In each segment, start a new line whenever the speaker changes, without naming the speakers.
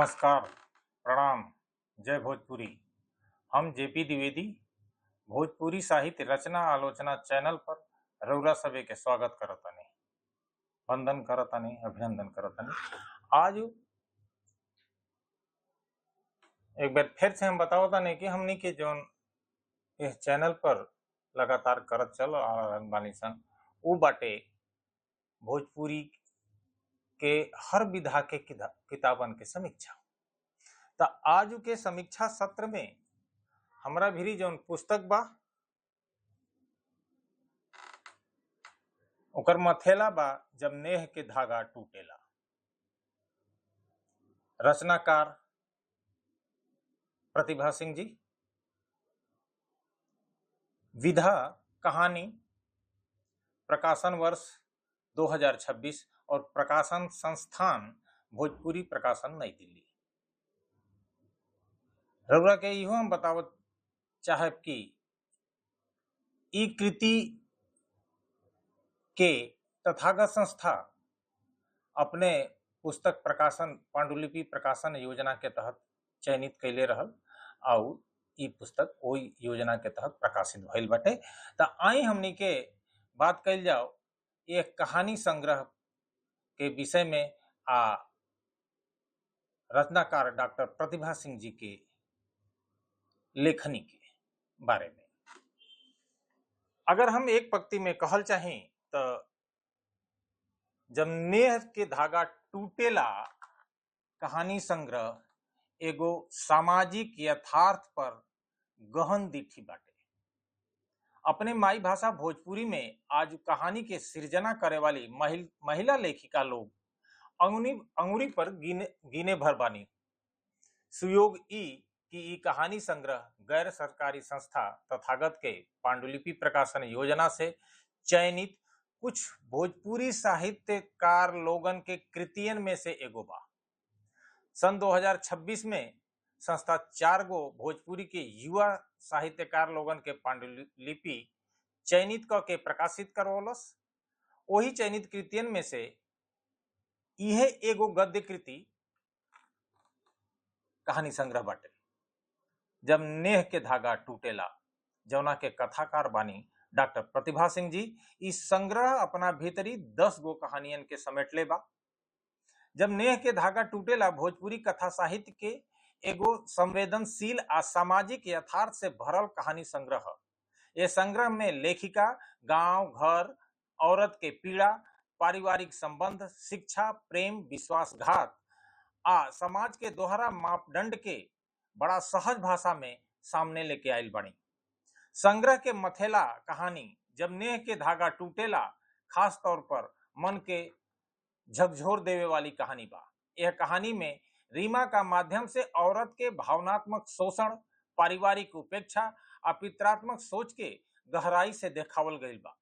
नमस्कार, प्रणाम, जय भोजपुरी। हम जेपी द्विवेदी भोजपुरी साहित्य रचना आलोचना चैनल पर रउरा सभे के स्वागत करतानी, वंदन करतानी, अभिनंदन करतानी। आज एक बार फिर से हम बतावतानी कि हमनी के जौन इस चैनल पर लगातार करत चल आ रहल बानी सन उ बाटे भोजपुरी के हर विधा के किताबन के समीक्षा। त आज के समीक्षा सत्र में हमरा भिरी जौन पुस्तक बा ओकर मथेला बा जब नेह के धागा टूटेला। रचनाकार प्रतिभा सिंह जी, विधा कहानी, प्रकाशन वर्ष 2026 और प्रकाशन संस्थान भोजपुरी प्रकाशन नई दिल्ली। रउरा के इहो हम बतावत चाहब कि ई कृति के तथागत संस्था अपने पुस्तक प्रकाशन पांडुलिपि प्रकाशन योजना के तहत चयनित कैले रहल और ई पुस्तक ओही योजना के तहत प्रकाशित भइल बाटे। त आई हमनी के बात कइल जाओ एक कहानी संग्रह के विषय में आ रचनाकार डॉक्टर प्रतिभा सिंह जी के लेखनी के बारे में। अगर हम एक पंक्ति में कहल चाहें तो जब नेह के धागा टूटेला कहानी संग्रह एगो सामाजिक यथार्थ पर गहन दिठी बाटे। अपने माई भाषा भोजपुरी में आज कहानी के सृजना करे वाली महिला लेखिका लोग अंगुरी पर गिने भर बानी। सुयोग ई कि ई कहानी संग्रह गैर सरकारी संस्था तथागत के पांडुलिपि प्रकाशन योजना से चयनित कुछ भोजपुरी साहित्यकार लोगन के कृतियन में से एगो बा। सन 2026 में संस्था 4 गो भोजपुरी के युवा साहित्यकार लोगन के पांडुलिपि चयनित क के प्रकाशित करवलस। वही चयनित कृतियन में से इहे एगो गद्य कृति कहानी संग्रह बाटे जब नेह के धागा टूटेला, जौना के कथाकार बानी डॉक्टर प्रतिभा सिंह जी। इस संग्रह अपना भीतरी 10 गो कहानियन के समेटले बा। जब नेह के धागा टूटेला भोजपुरी कथा साहित्य के एगो संवेदनशील आ सामाजिक यथार्थ से भरल कहानी संग्रह। ये संग्रह में लेखिका गांव घर, औरत के पीड़ा, पारिवारिक संबंध, शिक्षा, प्रेम, विश्वासघात आ समाज के दोहरा मापदंड के बड़ा सहज भाषा में सामने लेके आयल बनी। संग्रह के मथेला कहानी जब नेह के धागा टूटेला खास तौर पर मन के झकझोर देवे वाली कहानी बा। यह कहानी में रीमा का माध्यम से औरत के भावनात्मक शोषण, पारिवारिक उपेक्षा आ पितरात्मक सोच के गहराई से देखावल गईल बा।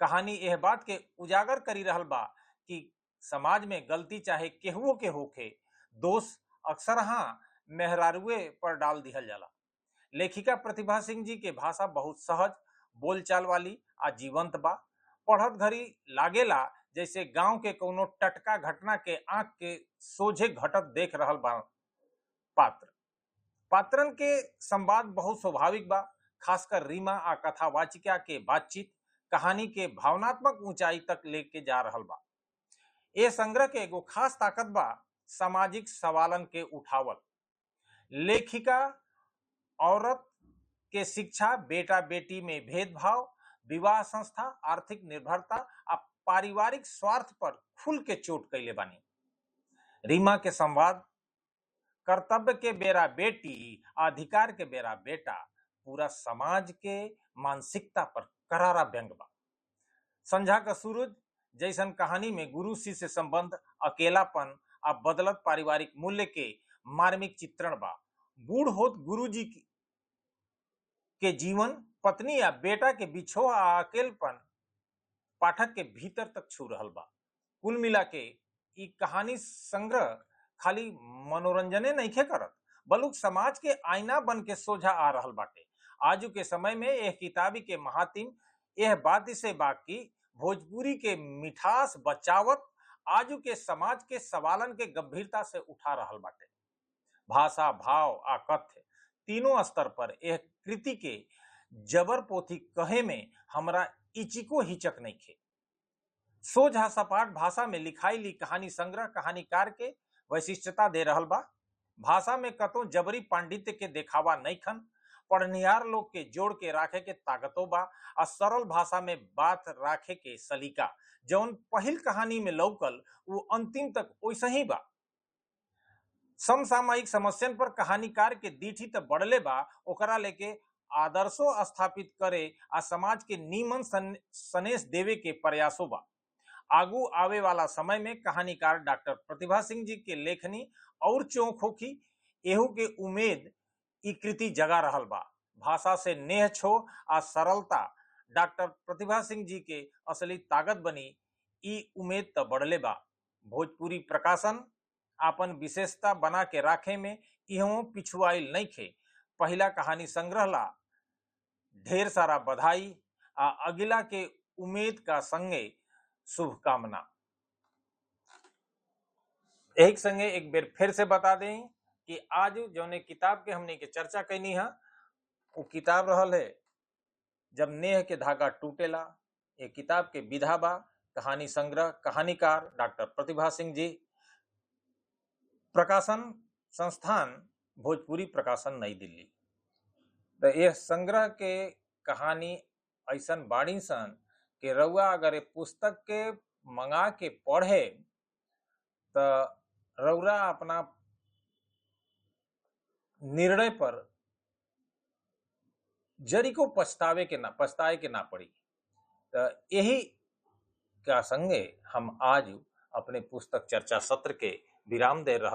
कहानी यह बात के उजागर करी रहल बा कि समाज में गलती चाहे केहुओ के होखे, दोष अक्सर हाँ मेहरारुए पर डाल दिहल जाला। लेखिका प्रतिभा सिंह जी के भाषा बहुत सहज, बोलचाल वाली आ जीवंत बा। पढ़त घड़ी लागेला जैसे गांव के कोनो टटका घटना के आंख के सोझे घटत देख रहल बा। पात्रन के संवाद बहुत स्वाभाविक बा। खासकर रीमा आ कथावाचिका के बातचीत कहानी के भावनात्मक ऊंचाई तक लेके जा रहल बा। ये संग्रह के एगो खास ताकत बा सामाजिक सवालन के उठावल। लेखिका औरत के शिक्षा, बेटा बेटी में भेदभाव, विवाह संस्था, आर्थिक निर्भरता आ पारिवारिक स्वार्थ पर खुल के चोट कैले बानी। रीमा के संवाद कर्तव्य के बेरा बेटी, अधिकार के बेरा बेटा, पूरा समाज के मानसिकता पर करारा व्यंग बा। संझा का सूरज जैसन कहानी में गुरु शिष्य संबंध, अकेलापन आ बदलत पारिवारिक मूल्य के मार्मिक चित्रण बा। बूढ़ होत गुरुजी के जीवन, पत्नी आ बेटा के बिछोह आ अकेलपन पाठक के भीतर तक छू रहल बा। कुल मिला के ई कहानी संग्रह खाली मनोरंजने नइखे करत, बल्कि समाज के आईना बन के सोझा आ रहल बाटे। आजू के समय में यह किताबी के महातिम यह बात से बाकी भोजपुरी के मिठास बचावत आजू के समाज के सवालन के गंभीरता से उठा रहल बाटे। भाषा, भाव आ कथ्य तीनों स्तर पर यह कृति के जबर पोथी कहे में हमरा इचिको हिचक नहीं खे। सोझा सपाट भाषा में लिखाई ली कहानी संग्रह कहानीकार के वैशिष्ट्यता दे रहल बा। भाषा में कतो जबरी पांडित्य के देखावा नहीं खन, पढ़निहार लोग के जोड़ के राखे के ताकतो बा आ सरल भाषा में बात राखे के सलीका जौन पहिल कहानी में लौकल वो अंतिम तक वैसे ही बा। समसामयिक समस्यन पर कहानीकार के दीठी त बढ़ले बा, ओकरा लेके आदर्शो स्थापित करे आ समाज के नीमन सनेश देवे के प्रयासो बा। आगू आवे वाला समय में कहानीकार डॉक्टर प्रतिभा सिंह जी के लेखनी और चौक होखी, एहू के उम्मीद ई कृति जगा रहल बा। भाषा से नेह छो आ सरलता डॉक्टर प्रतिभा सिंह जी के असली ताकत बनी, ई उम्मीद त बढ़ले बा। भोजपुरी प्रकाशन आपन विशेषता बना के राखे में इहों पिछुआइल नहीं खे। पहला कहानी संग्रह ला ढेर सारा बधाई आ अगिला के उम्मीद का संगे शुभकामना। एक संगे एक बेर फिर से बता दें कि आज जौने किताब के हमने के चर्चा कैनी है वो किताब रहल है जब नेह के धागा टूटेला। ये किताब के विधा बा कहानी संग्रह, कहानीकार डॉक्टर प्रतिभा सिंह जी, प्रकाशन संस्थान भोजपुरी प्रकाशन नई दिल्ली। तो यह संग्रह के कहानी ऐसन बाड़ी सन कि रउआ अगर ये पुस्तक के मंगा के पढ़े तो रउरा अपना निर्णय पर जरी को पछताए के ना पड़ी। तो यही का संगे हम आज अपने पुस्तक चर्चा सत्र के विराम दे रहा।